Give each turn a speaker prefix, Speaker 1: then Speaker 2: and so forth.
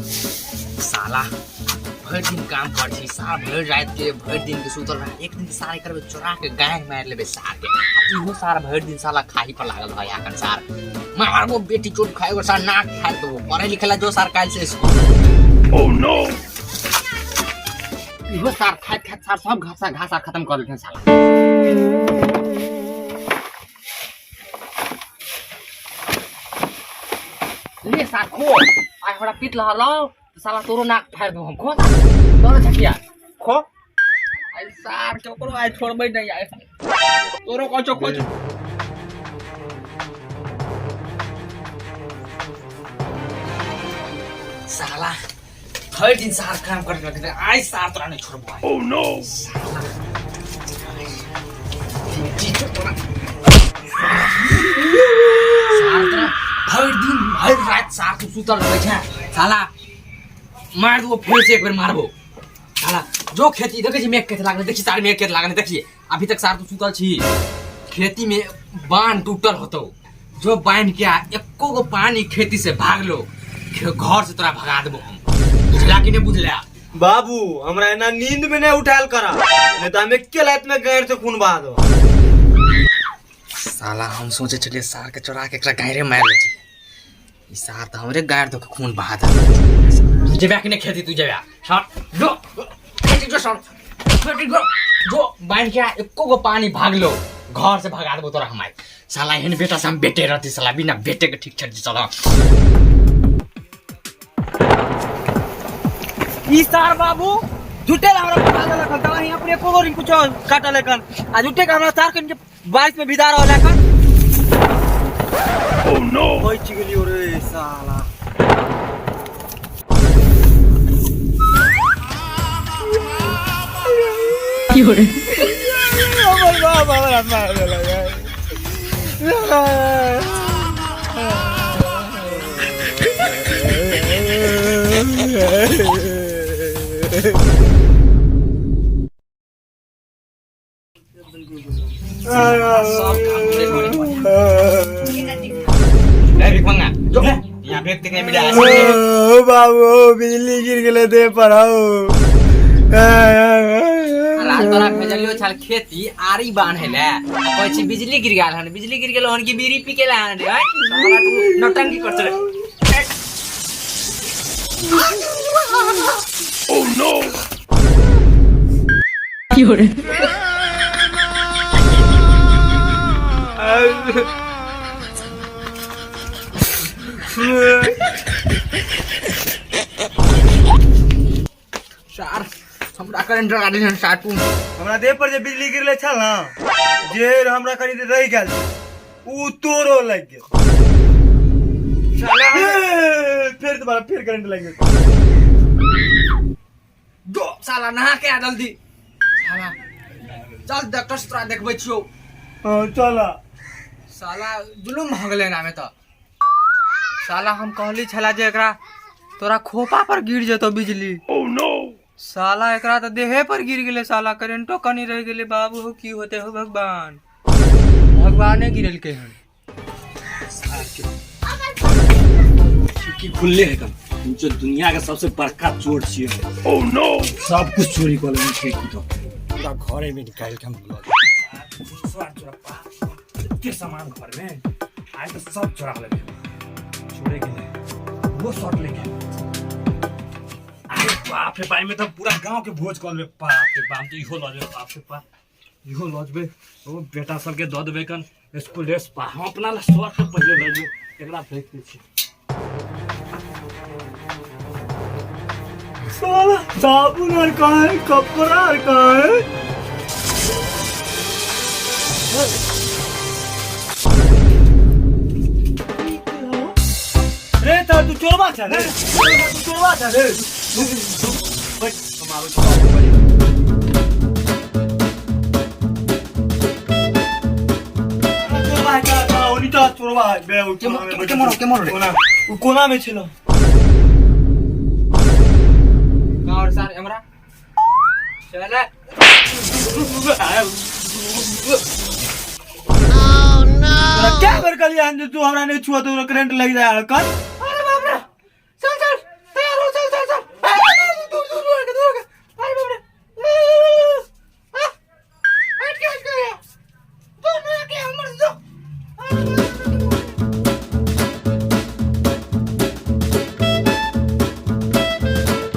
Speaker 1: साला भरि दिन काम कर छी सार भरि राति के भरि दिन के सुतल रह एक दिन सारे करबे चोरा के गाय मारि लेबे सार के आ इहो सार भरि दिन साला खाही पर लागल रह याकन सार मारबो बेटी चोट खाए सार नाक फाड़ देबो पढ़े लिखे ला जो सार काल्हि से स्कूल। इहो सार खाइत खाइत सार सब घासा घासा खत्म कर देलखिन साला। ले सार खो आइ हमरा पीट लहल तो साला तोरो नाक फाड़ देबो हम। खो सार चलो झटिया खो आई सार केकरो आइ छोड़बै नहीं आइ तोरो कहछो खो। साला भरि दिन सार काम कर के आइ सार तोरा नहीं छोड़बो। ओह नो साला सार तोरा भरि दिन भरि राति सार तू सुतल रहै छै साला मार देबो फेर से एक बेर मारबो साला। जो खेती देखै छी मेघ खेत लागल देखी सार मेघ खेत लागल देखिए अभी तक सार तू सुतल छी खेती में बांध टूटल होतो जो बांध के आ एको गो पानी खेती से भागलो घर से तोरा भगा देबो हम। बुझला कि नहीं बुझला?
Speaker 2: बाबू हमरा एना नींद में नहीं उठायल करा नहीं तो हम एके लात में गैर से खून बहा दो।
Speaker 1: साला हम सोचे छलिए सार के चोरा के एकरा गायरे मार ले छी ई सार त हमरे गायर दो के खून बहा दे। तू जेबा कि नहीं खेती? तू जेबा सार जो खेती जो सार खेती जो जो बांध के आ एको गो पानी भागलो घर से भगा देबो तोरा हमार। साला एहन बेटा से हम बेटे रहती साला बिना बेटे के ठीक छै साला।
Speaker 3: ई सार बाबू झूठे ला हमरा पका देलक हन तोरा हियां पर एको गो रिंग कुछो काटल हन आ झूठे के हमरा सार के बारिश में भिजा रहल हन।
Speaker 2: ओह नो
Speaker 3: बच गेलियो रे साला। हमर बाप हमरा मार देलक।
Speaker 1: सब काम करे करे ए भिखमंगा जो यहाँ व्यक्ति नहीं मिला।
Speaker 2: ओ बाबू बिजली गिर गेलै देह पर हौ।
Speaker 1: रात तोरा भेजलियो छल खेती आरी बान्हे ले कहै छी बिजली गिर गेल हन बिजली गिर गेल हन कि बीड़ी पी के हन रे साला तू नौटंकी कर चले। सार हमरा करंट लगा देलहन सार तू।
Speaker 2: हमरा देह पर जे बिजली गिरले छल ना जे हमरा कनी देर रहि गेल उ तोरो लागि गेल
Speaker 1: साला।
Speaker 2: ए, फेर दोबारा फेर करंट लागि गेल।
Speaker 1: जो साला नहा के आ जल्दी साला चल डॉक्टर से तोरा देखबै छियौ।
Speaker 2: हाँ, चल।
Speaker 1: साला जुलुम भऽ गेलै एनामे तऽ।
Speaker 3: साला हम कहली छला जे एकरा तोरा खोपा पर गिर जेतो बिजली।
Speaker 2: ओह नो
Speaker 3: साला एकरा तऽ देहे पर गिर गेलै साला करेंटो कनी रहि गेलै बाबू हो की होते हो भगवान भगवाने गिरेलकै हन।
Speaker 4: खिड़की खुलले है कम जो दुनिया के सबसे बड़का चोर छियै।
Speaker 2: ओह नो
Speaker 4: सब कुछ चोरी कऽ लेने खिड़की तो पूरा घरे में निकाल के हम लऽ गेल। एते सामान घर में आइ तऽ सब चोरा लेबै छोड़े के नहीं वो शॉट लेके। अरे बाप रे बाप में तऽ पूरा गांव के भोज कऽ लेबै। बाप रे बाप तो इहो लऽ जेबै। बाप रे बाप इहो लऽ जेबै ओ बेटा सबके दऽ देबै कन स्कूल ड्रेस पा हम अपना ला शर्ट तऽ पहिले लऽ जेबै एकरा फेंक दै छी।
Speaker 2: साला साबुन और कहाँ है कपड़ा और कहाँ है? रे तार तू चोरबा छ रे तू चोरबा छ रे बैठ हम आबै छी। चोरबा है चला ओनी तो चोरबा है बे उ कोना में
Speaker 1: के मरो, के मरो रे?
Speaker 2: कोना उ कोना में छलो।
Speaker 1: कहाँ और सार हमरा चल
Speaker 2: तोरा क्या बेर कहलियै हन जे तू हमरा नहि छुआ तोरा करंट लागि जाय हन।